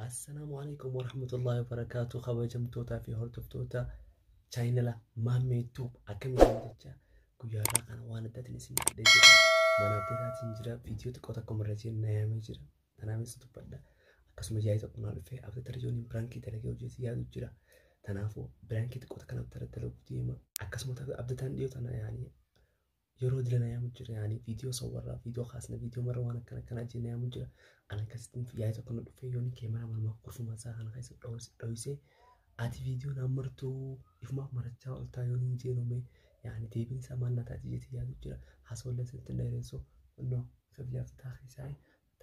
Assalaamu alaikum warahmatullahi wabarakatuh. Kabajamtootaa fi hordoftoota chaayinala Maammee Tuub, akkamiin jecha guyyaa irraa kana waan addaatiin isin fidee jira. Mana abdataatiin jira. Viidiyoo xiqqoo tokko marrajee naayamee jira. Kanaafis dubbadha. Akkasuma yaa'ii tokko naa dhufee abdata rijooniin piraankii dalagee hojjetu yaadu jira. Kanaafuu piraankii xiqqoo takka abdata dalaguu deema. Akkasuma abdataan dhiyoo tana yaanii yeroo dila nayaamu jira, yaanii viidiyoo sawwarraa, viidiyoo kaasna, viidiyoo marra waan akkana akkanaa jee nayaamu jira. Ani akkasittiin yaa'ii tokko na dhufee yoon keemera manumaa kurfuma isaa kana keessa dho'isee, ati viidiyoo naan martuu ifumaaf marachaa oltaa yoon hin jeenume, yaani deebiin isaa maal na taati jeetii yaadu jira. Haasawallee isinitti hin dheeressu, no kifli abdataa keessaa.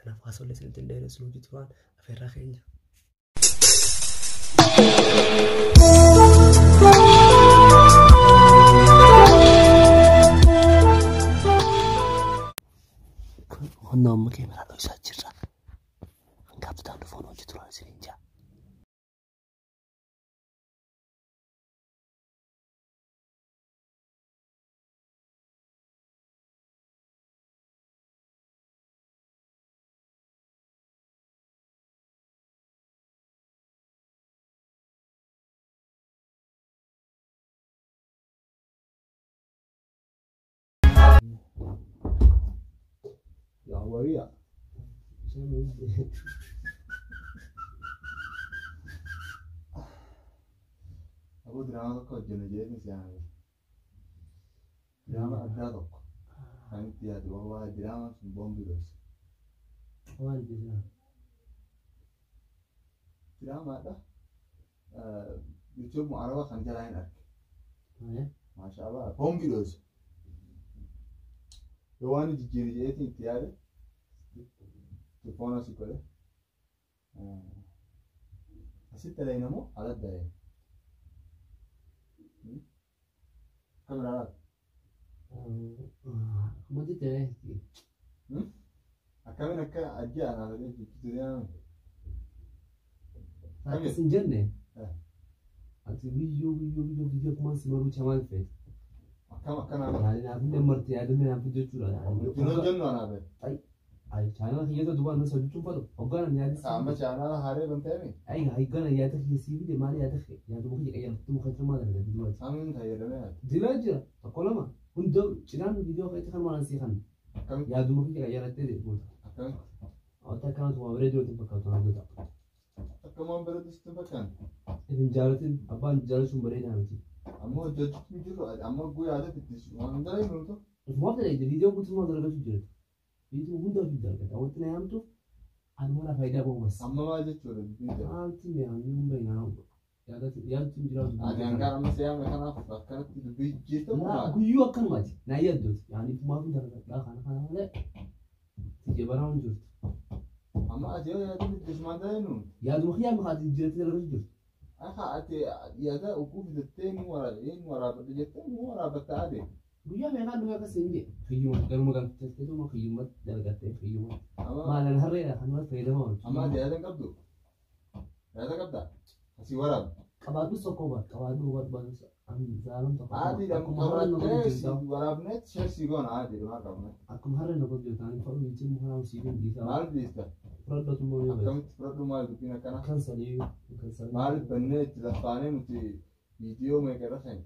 Kanaaf haasawallee isinitti hin dheeressu, hojii turaan afeerraa keenya. Qonnaa amma keemeraa dho'isaa jirra. Hanga abdataan dhufuun hojii turaan isiniin jaa. Yaa wariya. Aboo, diraama tokko hojjenna jedhee si yaame. Diraama addaa tokko. Kan itti yaadu, wallaahi diraamaan sun boombii dhoose. Waan jedhaa. Diraamaadha. YouTube araba kan jalaa hin arge. Maasha Allah, boombii dhoose. Yoo waan jijjiiri jedheetiin itti yaade telefoona si godhe. Asitti dalayna moo alatti dalayna? Kam ilaalaa? Mati ta'e. Akkamiin akka ajji anaa fedhee jijjiiruu deemame? Akkas hin jenne. Ati biyyoo biyyoo biyyoo biyyoo kumaan si maruu chamaan feete. Akkam akkanaa mara? Yaani naaf hin marte, yaadamne naaf jechuudha. Wajjin hojjennu anaa fedhe. Ay, chaanala kiyyata dubaan nu sajjuun fadhu. Hoggaan yaada. Amma chaanaala haaree banteemi? Ay, hoggaan yaada kiyya sii fide, maali yaada kiyya yaaduma kiyya qayyartu muka maal dalagaa dubaati. Amiin fayyadamee ati. Dilaa jira tokko lama hunda cinaan viidiyoo keetti kan maalan sii kan Akkamitti? yaaduma kiyya qayyarattee goota. Akkamitti? Wanta akkanatu waa bareedu walitti fakkaatu naaf jota. Akka waan bareedu sitti fakkaate. Ifin jaalatin abbaan jaalachuun bareedaa miti. Amma hojjechuutu hin jiru. Amma guyyaa yaadatti itti waan hin dalagnu ta'u. Ifumaaf dalagde, viidiyoo guutummaa dalagachuu jirtu. Viidiyoo hunda hojii dalagata. Wanti na yaamtuuf ani mara faayidaa qabu bas. Amma maal jechuudha dubbiin jedhu? Maalti mi'aamni hunda hin yaadatu hin jiraatu. Ati hangaan amma si yaame kanaaf akkanatti dubbii jijjiirta moo maali? Guyyuu akkanumaati. Naa yaaddooti. Yaani ifumaaf hin dalagadhaa kana kana malee. Tijje baraa hin jirtu. Amma ati yoo yaadatti itti maal dalagnu? Yaaduma kiyyaa maqaa jijjiirratti dalagachuu jirtu. Akka ati yaada oguu fidattee ni waraabadha jettee ni waraabatta ade. Guyyaa meeqaan dhufee akkas hin jee. Kiyyuma garuma galteetuma kiyyumatti dalagattee kiyyuma. Amma Maalan harreedha kanumatti fayyadamaa oolchu. Amma ati yaada hin qabdu? Yaada qabdaa? Asii waraabu. Qabaadhu tokko baat qabaadhu baat baat zaalam tokko. Ati Akkuma harreen na qabattee godhu si jirta. waraabneet share si goona ati maal qabna? Akkuma harreen na godhu jirta. Ani fadhu jechuun muka siif hin dhiisaa. Maal dhiista? Fudhadhatu immoo yoo beeku. Akkamitti fudhadhu, maal dubbiin akkana? Kan sadii kan sadii. Maaliif bannee itti laffaanee nuti viidiyoo meeqa irra keenya?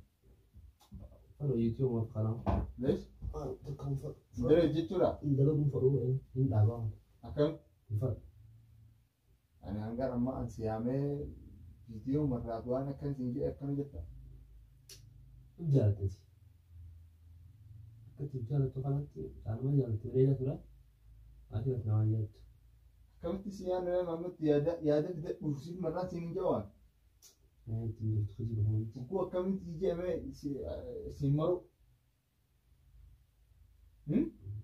Fadhu YouTube maaf kanaa. Lees? Tokko hin fadhu. Daree jechuudha. Dalaguun fadhu hin dhaabaa. Akkamitti? Hin fadhu. Ani hangaan amma an si yaamee viidiyoo marraatu waan akkan siin jedhe akkana jetta. Hin jaalattati. Akka itti jaalattu kanatti caaluma jaalatte bareeda ture. Ati ati namaan jaalattu. Akkamitti si yaamee ammatti yaada yaada fidadhu siif marraan siin hin jawaan. Ittiin jirtu hojii bahuun. Ukkuu akkamitti jedhamee siin maru?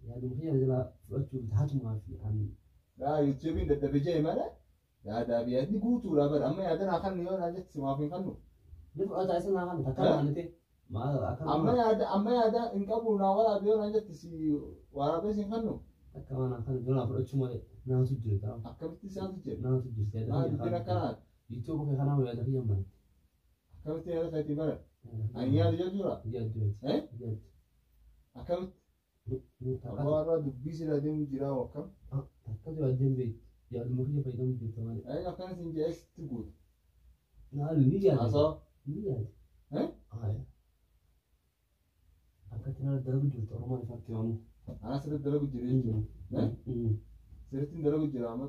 Yaaduma kiyya jalaa fudhachuuf hatumaa fi ani Yaa YouTubein dadhabe jee malee yaadaa fi yaadni guutuudha bara amma yaada naa kannu yoo naa jette simaaf hin kannu. Ni fudhata isa naa kana takka Eh? naanite maal akka Amma yaada hin qabu naa waraabe yoo naa jette si Waraabee siin kannu. Akka waan akkan jalaa fudhachuu malee naatu jira ta'a. Akkamitti isaatu jira? Naatu jirti yaada Maal kiyya dubbiin akkanaati? YouTube kee kanaa yaada kiyya malee. Akkamitti yaada keetii bara? Ani yaada jechuudha. Yaaddu. Eh? Yaaddu. Akkamitti? Abbaa warraa dubbii sirra deemu jira akkam? Takkatu yaaddeen beekti. Yaaduma kiyya fayyadamu jirta malee. Ani akkana siin jedhee sitti guutu. Naalu ni yaadde. Haasawa. Ni yaadde. Eh? Haaya. Akkatti nama dalagu jirta Oromoon ifatti waamuu. Ana sirriitti dalagu jira jechuudha. Eh? Sirriitti dalagu jira amma.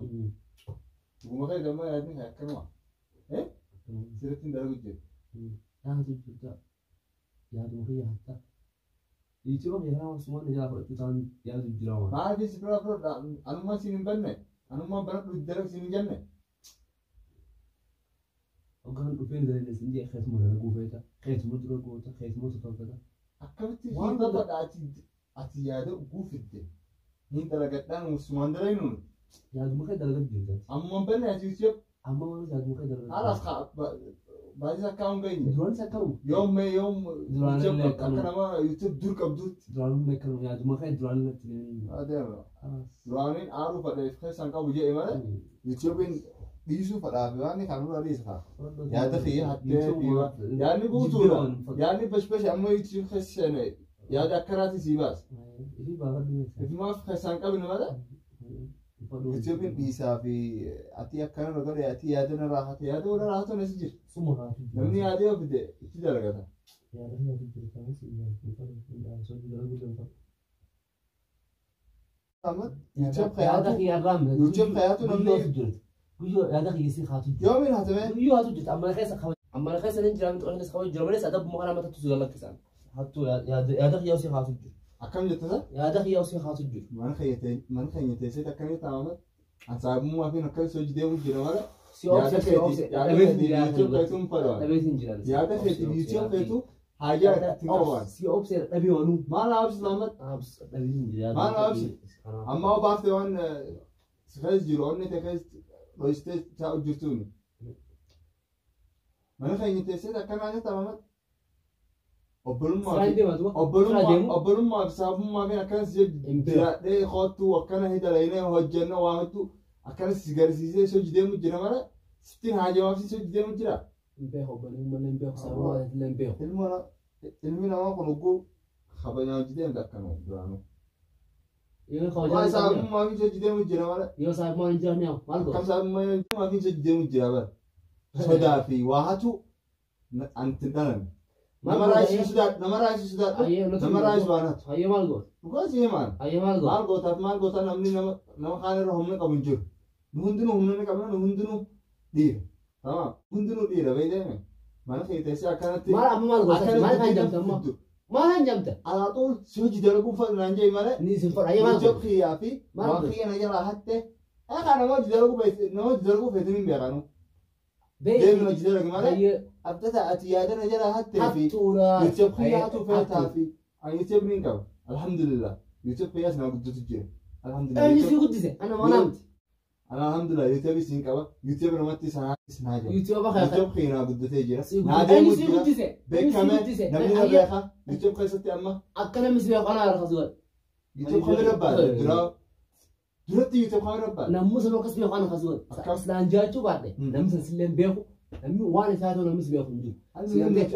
Dhuguma kee gammaa yaadni kee akkanuma. Eh? Sirriitti dalagu jira. Naatu jirta. Yaaduma kiyya hatta. YouTube kee kanaa sumaan jalaa fudhachuu ta'an yaadu jira waan. Maaliif si bira fudhadha? Anummaan siin hin banne. Anummaan banadhu dalag siin hin jenne. Hoggaan dhufeen dalagne siin jee keetuma dalaguu feeta. Keetuma dura goota. Keetuma tolfata. Akkamitti Waan siin tolfadha ati yaada guufidde. Niin dalagadhaan sumaan dalagnu. Yaaduma kee dalagaa jirta. Ammaan banne ati YouTube Amma waan yaaduma kee dalagaa. haalaas baay'ee akka hin geenye. Duraanis akkanuma. Yoom mee yoom Duraan YouTube illee akka akkanuma. nama YouTube dur qabduutti. Duraan akkanuma yaaduma kee duraan irratti. Adeema. Duraaniin aaruu fadheef keessaan qabu jedhe malee YouTubein dhiisuu fadhaaf waan kan nurra dhiisa fa'a. Yaada kiyya hattee fi yaadni guutuudha. Yaadni bashbash amma YouTube keessa seene yaada akkanaati sii baasa. Ifii baafadhu meeshaa. Ifumaaf keessaan qabne malee YouTubein dhiisaa fi ati akkana godhe ati yaada narraa hate yaada warra raahatu nas jira. Suma haatu jira. Namni yaada yoo fide itti dalagata. Yaada kiyyaatu jira. Kanis sochii dalaguu danda'a. Amma YouTube Yaada hayaatu kiyya irraa miti. YouTube hayaatu namni jirti. Guyyoo yaada kiyya si haatu jira. yoomiin hatame Guyyoo haatu jirti. Amma keessa qaba. Amma keessa ni jira miti keessa qaba jira malees adabuma kana matatu si galakkisaan. Hattu yaada kiyya si haatu jira. akkam jette sa? Yaada kiyya si haatu jira. Mana keenya teessee akkamii taa'amat ansaabummaa fi akkas hojii deemu jira malee Si obse yaada si obse. keeti yaada keeti YouTube keetuun fadhaan Dhabeetiin jira. yaada keeti YouTube keetu haajaa ittiin qaban Si obse dhabee waanuu. maal absi lamat Dhabeetiin jira. Maal obse? Amma obaafte waan si keessa jiru onni ta'e keessa dhohistee taa'u jirtuuni mana keenya teessee akkanaa taa'amat obbolummaa Siraan fi deema duuba. obbolummaa obbolummaa fi saafummaa fi akkanas jiraadhee kootu akkana hidhalaynee hojjenna waa hedduu akkanas si garsiisee sochii deemu jira malee sittiin haajamaaf si sochii deemu jira. Hin beeku obbolummaa illee hin beeku saafummaa illee hin beeku. Ilmi namaa kun hogguu kabajaa hojii deemte akkanuma duraanuu. Yoo Waa kabajaa hin qabne saafummaa fi sochii deemu jira malee yoo saafummaan hin jiraanne maal akkam goota? saafummaa fi sochii deemu jira bara. Sodaa fi waa hatu anti dhalan. Nama raayisuu sodaadhu nama raayisuu sodaadhu nama raayisuu waan hatu. Hayyee maal goota? Dhugaas himaan. Hayyee maal goota? Maal gootaaf maal gootaa namni nama kaan irra humna qabu hin jiru. Nu hundinuu humna ni qabna nu hundinuu dhiira. Tamam hundinuu dhiira beekame. Mana kee teessee akkanatti Maal amma maal goota? Maal kan jamta amma? Maal kan jamta? Alaaxuun si hojii dalaguu fadhu naan jee malee. Ni isin fadha hayyee maal YouTube goota? kiyyaa fi Maal waan goota? kiyya na jalaa hatte. Egaa nama hojii dalaguu beekte nama hojii dalaguu feetin hin beekanu. Beeku. Deemni hojii dalagu malee. Hayyee Abdata ati yaada na jalaa hattee fi hattuudha. YouTube kiyya hatu feetaa fi ani YouTube ni qaba. Alhamdulillah. YouTube kiyyaas na guddatu jira. Alhamdulillah. Eenyu si guddise? Ana maal miti? Ana alhamdulillah YouTube siin qaba. YouTube namatti sanaa sinaa jira. YouTube kee YouTube kiyya na guddatee jira. si Naa guddise. Eenyu deemu si jira. guddise? Eenyu si Beekame guddise? namni na Hayyee beeka. YouTube keessatti amma akka namni si beeku ana harka si godhe. YouTube kamera baadhe dura duratti YouTube kamera baadhe. Namni sun akkas beeku ana akkas godhe. Akkam? Islaan jiraachuu baadhe Hmm. namni sun sillee hin beeku. Namni waan isaa ta'u namni si beeku hin jiru.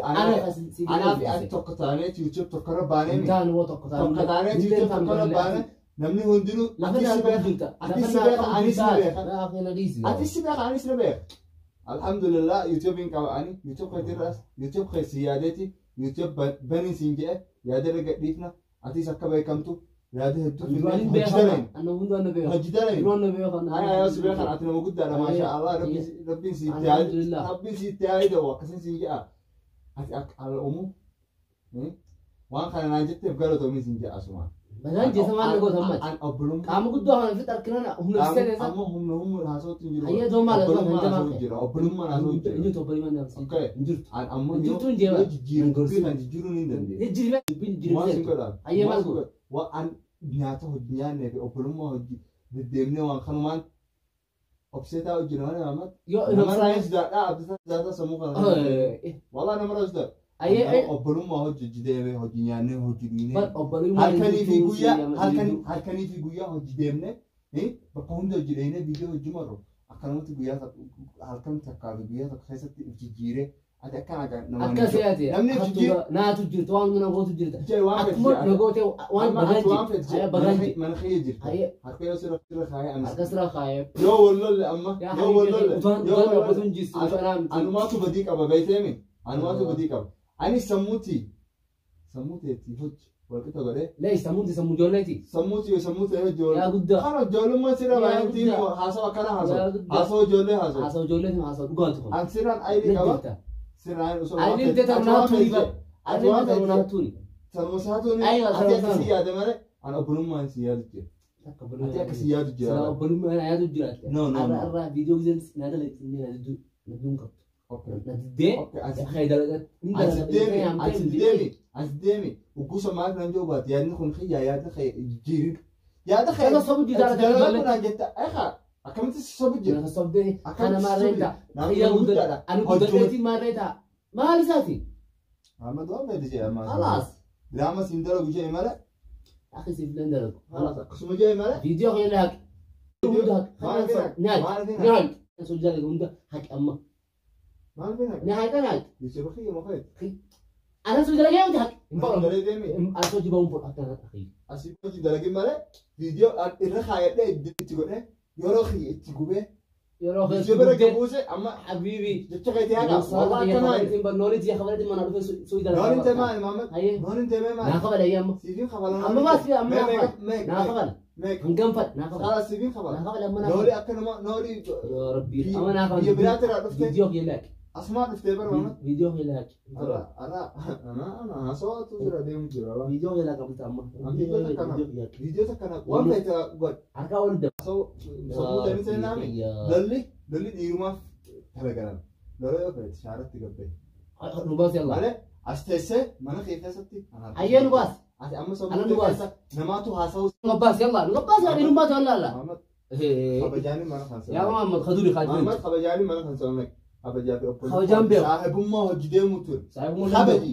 Ana akkas si Anaa fi ati tokko taaneeti YouTube tokkorra baanee Hin taane woo tokko taane. tokko taaneeti YouTube tokkorra baanee namni hundinuu Lafa ati si naa beeka jirta. ati si beeka anis ni beeka ati si beeka anis ni beeka. Alhamdulillah YouTube hin qaba ani YouTube keetirraas YouTube keessi yaadeeti YouTube baniin siin jedhe yaada gadhiifna atis akka beekamtu yaada hedduu Duraan hin finnee hojii beekan. dalagne Ana hundaan na beekan. hojii dalagne. Duraan na beekan. Haya yoo si beekan ati nama guddaadha maasha Allah rabbiin si itti haa Alhamdulillah. rabbiin si itti haa ida'u akkasin siin jedha ati akka ala uumuu waan kana naan jetteef galatoomi siin jedha asumaan. Bagaan jeessa maal na goota ammaati? An obbolummaa Qaama guddoo kana ofitti harkinaan humna ibsee keessa. amma humna humna haasawutti hin jiru. Hayyee too maal Obbolummaan haasawaa haasawutti jira obbolummaan haasawutti Hin jira. jirtu obbolummaan haasawutti Okay. hin jirtu. An ammoo Hin yoo jirtu hin jeema. yoo jijjiiru dubbii kan jijjiiruun hin dandeenye. Jijjiirame dubbiin Waan jijjiirame. sin godhaan. Hayyee maal godha? Waan an nyaata hojii nyaannee fi obbolummaa hojii deddeemnee waan kanumaan obsee taa'u jira malee amma Yoo nama raayis daadhaa abdisaa daadhaa sammuu kana. Walaa nama raayis daadhaa. Obbolummaa hojii deemee hojii nyaannee hojii dhiinee. Halkanii fi guyyaa halkanii fi guyyaa hojii deemnee bakka hunda hojii dheenee viidiyoo hojii marru akkanumatti guyyaa halkan takkaa fi guyyaa tokko keessatti jijjiiree ati akkana namaan Akka si'aati. Namni jijjiir- Naatu jirtu waan nagootu jirta. Jee waan Akkuma fedhe nagootee waan baganji. Baganji. mana kiyya jirta. Hayyee. Harka yoo sirra sirra kaayee anis. Harka sirra kaayee. Yoo wallolle amma yoo wallolle Utaan yoo utaan wallolle dhabbatuun jirtu utaan miti. anumaatu badii qaba beekteemi anumaatu badii qaba. Ani sammuuti sammuuteetti hojii walqixa godhee Lees sammuuti sammuu ijoolleeti. sammuuti yoo sammuu ta'e hojii Yaa guddaa. Kana ijoollummaa sirra Yaa baay'intiin guddaa. haasawa akkana Yaa haasawa guddaa. haasawa ijoollee haasawa. Haasawa ijoolleeti haasawa dhugaatu kun. An sirraan ayilii qaba sirraan osoo waan Ayilii fedhe ta'u ati waan naatuuni fedhe ati waan Ayilii ta'u fedhe naatuuni. sanuma saatuuni Aywa, ati sanuma akkasii saanu. yaada malee an obbolummaan si yaadu jira. Ati akkasii yaadu Sila jira. obbolummaa yaadu jiraate. No, no, no. Arra viidiyoo giseen naa dalagsine na didduu na didduun qabdu. Okay. Na diddee. Okay, asi Akka dalagaa. asi deemi asi deemi asi deemi uggusa maal nan joo baate yaadni kun xiyyaa yaada kee jijjiirin yaada kee Kana sobu jira ati dalagaa naan jetta eegaa akkamitti si sobu jira Kana sobdee kana akkamitti si sobu maarree jira ta'a. namni Xiyyaa guddaadha guddaa. Ani guddateetii maarree ta'a. Maal isaati? Ahmad waan fedhe jee amma Khalaas. diraama siin dalagu jee malee Akhi siif lan dalagu. خلاص akkasuma jee malee Viidiyoo kee haqi. Hunda haqi. maal fedha Nyaati. maal fedha Nyaati. Sun jala hunda haqi amma. maal fedha Nyaata nyaati. yuusuuf xiyya ma fedha Ana sun jala geemti haqi. Hin maal fadhu. dalee deemi Ana sun jibamuun fudhu akka akhi. asii hojii dalagin malee viidiyoo irra kaayadhee itti godhee yeroo xiyya itti gubee Yeroo viidiyoo bira gabuuse amma Habibi. jecha keetii haqa wallah akkanaa Noolitii khabaleetiin mana dhufe suuyi dalagaa. noon hin teemaa Muhammad Hayyee. noon hin teemee Naa maal khabala amma. siifiin kabala Amma baas amma naa meeqa khabala. meeqa Naa khabala. meeqa Hangam fadha naa khabala. khalas siifiin kabala Naa khabala amma naa nooli khabala. akka nama nooli Yaa Rabbi amma naa khabala. biyya biraatti irraa dhuftee Viidiyoo kee laaqi. asumaa dhuftee bara Muhammad Viidiyoo kee laaqi. ana ana ana ana haasawatu jira deemu jira ala Viidiyoo kee laaqi abulta amma. Viidiyoo takka Viidiyoo kee laaqi. viidiyoo takka waan feete godh Harkaa wal daba. haasawuu sammuu ta'e seenaami lolli lolli dhiirumaaf talagalan lola yoo feete shaaratti gabbee Nu baas yalla. malee as teessee mana kee keessatti Hayyee nu baas. ati amma Ana sammuu nu baas. keessa namaatu haasawuu Nu baas yalla. Nu baas yaa dhiirummaa ta'u yalla. Muhammad kabajaanii mana kan Yaa Muhammad khaduri khaduri. Muhammad kabajaanii mana kan sababne kabajaa fi obbolummaa Kabajaan beeku. saahibummaa hojii deemu ture Saahibummaa Kabaji.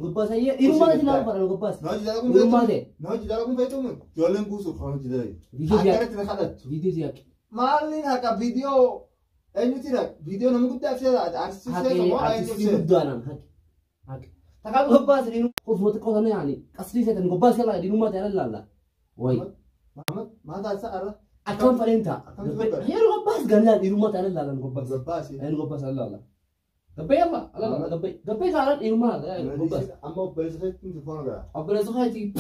Nu baas hayyee dhiirummaa ta'e naa fara nu baas. na hojii dalaguun Dhiirummaa feetu ta'e. na hojii dalaguun feetu ijoolleen guusuuf kan hojii dalagu Viidiyoo kee akkanatti na kadhattu Viidiyoo kee Maalin haqa viidiyoo eenyuti dha viidiyoo nama guddaa ibseera artistii Haqi seeta moo eenyu artistii ibseera guddaadhaan haqi. Haqi. Takaa gobbaas dhiirummaa ofuma xiqqoo sana yaani qasrii seetan gobbaas yalla dhiirummaa ta'e laalla. Wayi. Muhammad maal taasisa arra Akkam fadheen ta'a. Akkam fedhan? Yeroo gobbaas gallaan dhiirummaa ta'e laalla gobbaas. gabbaasi Ayni gobbaas laalla. Gabbee yalla laalla gabbee gabbee kaaraan dhiirummaa gobbaas. amma obboleessa keetti telefoona gara Obboleessa keetii.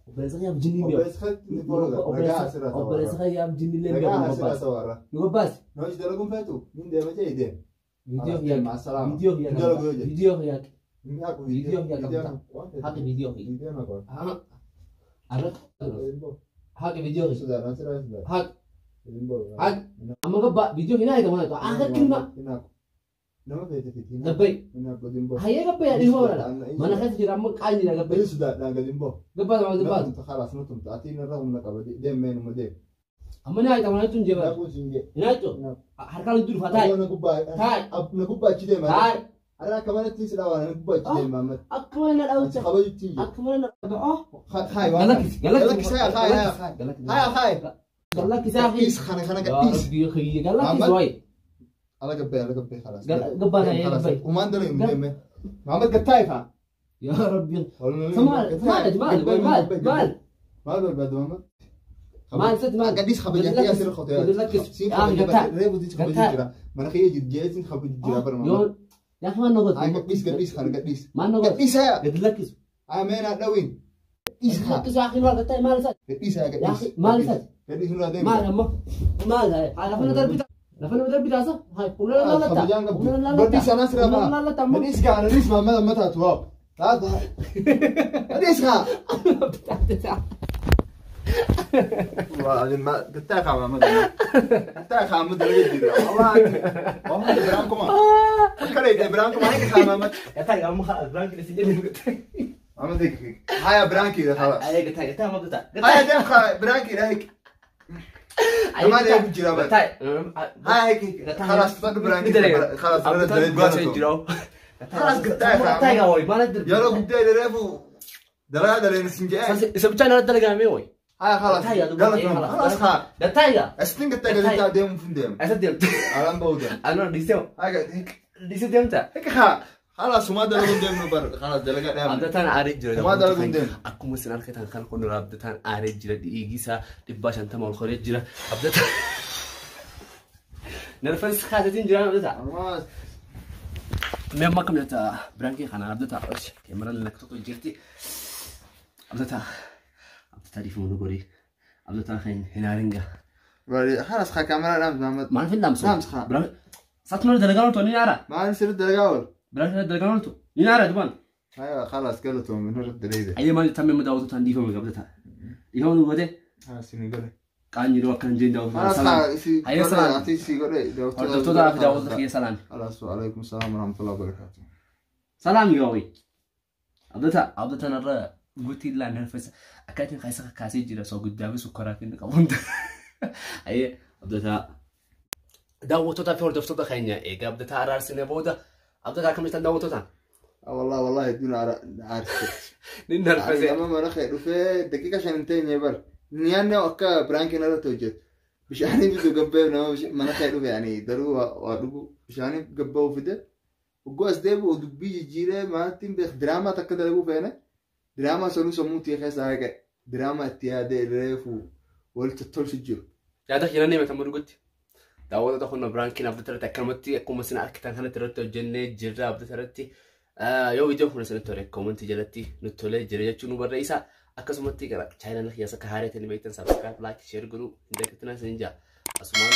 Obboleessa kee abjinni beeku. obboleessa keetti telefoona gara ragaa asirraa Obboleessa tawarra kee abjinni illee ragaa beeku asirraa gobbaas. tawarra Gobbaas. na hojii dalaguun feetu nin deema jee deem Viidiyoo kiyyaa. maasalaama Viidiyoo kiyyaa. Dalagu yoo jedhe. Viidiyoo kiyyaa. Inni haqu Viidiyoo viidiyoo kiyyaa viidiyoo Haqi viidiyoo kiyyaa. viidiyoo na qola Arra. Haqi viidiyoo kiyyaa. Sudaan asirraa sudaan Haqi. Haqi. Amma gabba viidiyoo hin haayita mana ta'u. Akka kilma. Nama feete fiti Gabbay. inni haqu dimboo Hayyee gabbay yaa dhiiruma walaala. Mana keessa jira amma qaanyi dha gabbay. Bili sudaadhaan gadi hin bahu. Gabbaa nama gabbaa. Natumta khalaas natumta ati irra humna qaba deemmee numa deem. Amma ni haayita mana jechuun jeebara. Dhaquun siin jee. Hin haayito. Harkaan itti dhufa taa'i. Na gubbaa Taa'i. na gubbaa achi deema. Taa'i. Arra akka manatti si dhawaa na gubbaa achi deema amma. Akka mana na Achi dhaawucha. kabajutti hin jiru. Akka mana na dhaawucha. Haay waan. Galakkisi. Galakkisi haay haay haay. Haay haay. Galakkisi haa. Gadhiis kana kana Yaa gadhiis. Rabbi khiyya. Galakkisi wayi. Ala gabbee ala gabbee khalaas. Gabbaa ta'ee gabbee. Umaan dalagu hin deemee. Maamad gattaa'e faa. Yaa Rabbi. Maal maal maal maal maal. Maal barbaadu maamad? Maal sitti maal. Gadhiis kabajaa asirra qotee. Siin kabajaa reefu diis kabajaa jira. Mana kiyya jirjeetiin kabajaa jira bara maamad. Yoo yaa maal nogot. Ay gadhiis gadhiis kana gadhiis. Maal nogot. Gadhiis haa. Gadi lakkisu. Ameen haa dhawin. Gadhiis haa. Lakkisu akhi maal gattaa'e maal isaati. Gadhiis haa Yaa gadhiis. akhi maal isaati. Gadhiis nurraa deemi. Maal amma maal lafa na darbita. Lafa na darbita asa. Hay humna na lallata. Kabajaan qabdu. Humna na lallata. Gadhiis anaa sirraa Humna baha. na lallata amma. Gadhiis gaa gadhiis maamad amma taatu waaw. Taatu. Gadhiis haa. والله ما قلت لك عم قلت لك عم والله والله برانكم كليت برانكم هيك عم Gattaa'e amma خلاص برانك اللي سجل عم ديك هيا برانكي خلاص عليك gattaa'e gattaa'e amma gattaa'e. هيا ديك برانكي هيك ما عليك جرا Gattaa'e. هاي هيك خلاص تفضل برانكي خلاص انا دريت jira. خلاص قلت Taayigaa wayi maal adda. Yeroo guddaa reefu dalagaa daleen isin jedhee. Isa bichaan irratti dalagamee wayi. Haya خلاص. Taayigaa Galatoom. خلاص haa. Taayigaa. Asitti gattaa gazeexaa deemuuf hin deemu. Isa deemte. Alaan bahu deemu. Anoo dhiisee Haya dhiisee deemta. hika haa. خلاص وما dalaguun deemnu bar خلاص dalagaa dhaabne. Abdataan aaree jira. Homaa dalaguun deemu. Akkuma isin argitan kan kun abdataan aaree jira. Dhiigi isaa 150 ol koree jira. Abdataan. Nerfas kaasetiin jira abdataa. Ammas Mee amma akkam jirta biraankii kana abdataa. Keemeraan lakka jirti. Abdataa. Abdataa dhiifama nu godhi. Abdataa kan hin aaringa. خلاص خا كاميرا dhaamsi Mahamad. Maal fin dhaamsu? Dhaamsi haa. Saatuma dalagaa ooltu ni aara. Maal sirri dalagaa oolu? Biraankii dalagaa ooltu ni aara dubaan. Haya خلاص galatoom min irratti daleeyde. Ayyee maal jettan mee daawwattoota dhiifama abdataa. Dhiifama nu godhe. Haa isin godhe. Qaanyi yeroo akkana jeen daawwattoota خلاص salaam. haa si Hayya godhe salaam. ati si godhe. Hordoftoota fi daawwattoota kiyya salaam. خلاص وعليكم السلام ورحمة الله وبركاته. Salaam gaawwi. Abdataa abdataan irra guutii illaan nerfesa akkaatiin keessa kaasee jira soo guddaa fi sukkaraa fi qabu hunda. Ayyee abdataa. Daawwattoota fi hordoftoota keenya egaa abdataa araarsine booda abdataa akkam jirtan daawwattootaan? والله والله يدون عارف. Ni nerfese. Nama mana kee dhufee daqiiqa 5 hin teenye bar. Nyaanni akka biraankiin irratti hojjetu. Bishaanii bitu gabbee nama mana kee dhufe yani daruu waa dhugu bishaanii gabba'uu fide. Ogguu as deebi'u dubbii jijjiiree maalitti hin beek diraamaa takka dalaguu feene. Diraamaa sanuu sammuu tiyya keessa haqe. Diraamaa itti yaadee reefu wal tottolchu jiru. Yaada keenan himatan dhugutti. Daawwattoota kun biraankiin abdata irratti akkanumatti akkuma isin argitan kanatti irratti hojjennee jirra abdata irratti. Yoo viidiyoon kun isinitti tole koomentii jalatti nutti tolee jira jechuun nu barreessa. Akkasumatti gara chaayinaa keessa akka haaraa ta'e beektan subscribe like share godhuu hin dagatinaa isin jaa. Asumaan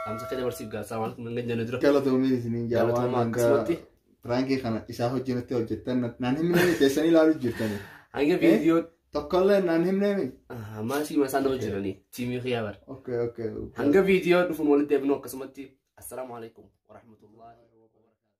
dhaamsa akka dabarsiif gaazexaa waan kun hin jennu dura. Galatoomiin isiniin jaa waan Galatoomaa hanga akkasumatti biraankii kana isaa hojjenatti hojjettan naan himnee teessanii ilaaluu jirtanii. hanga viidiyoo Tokkollee naan himnee. maasii maasaan nama jiranii tiimii xiyyaa bara. Okay okay. Hanga viidiyoo dhufuun walitti deebinu akkasumatti assalaamu alaikum warahmatullahi wabarakatuh.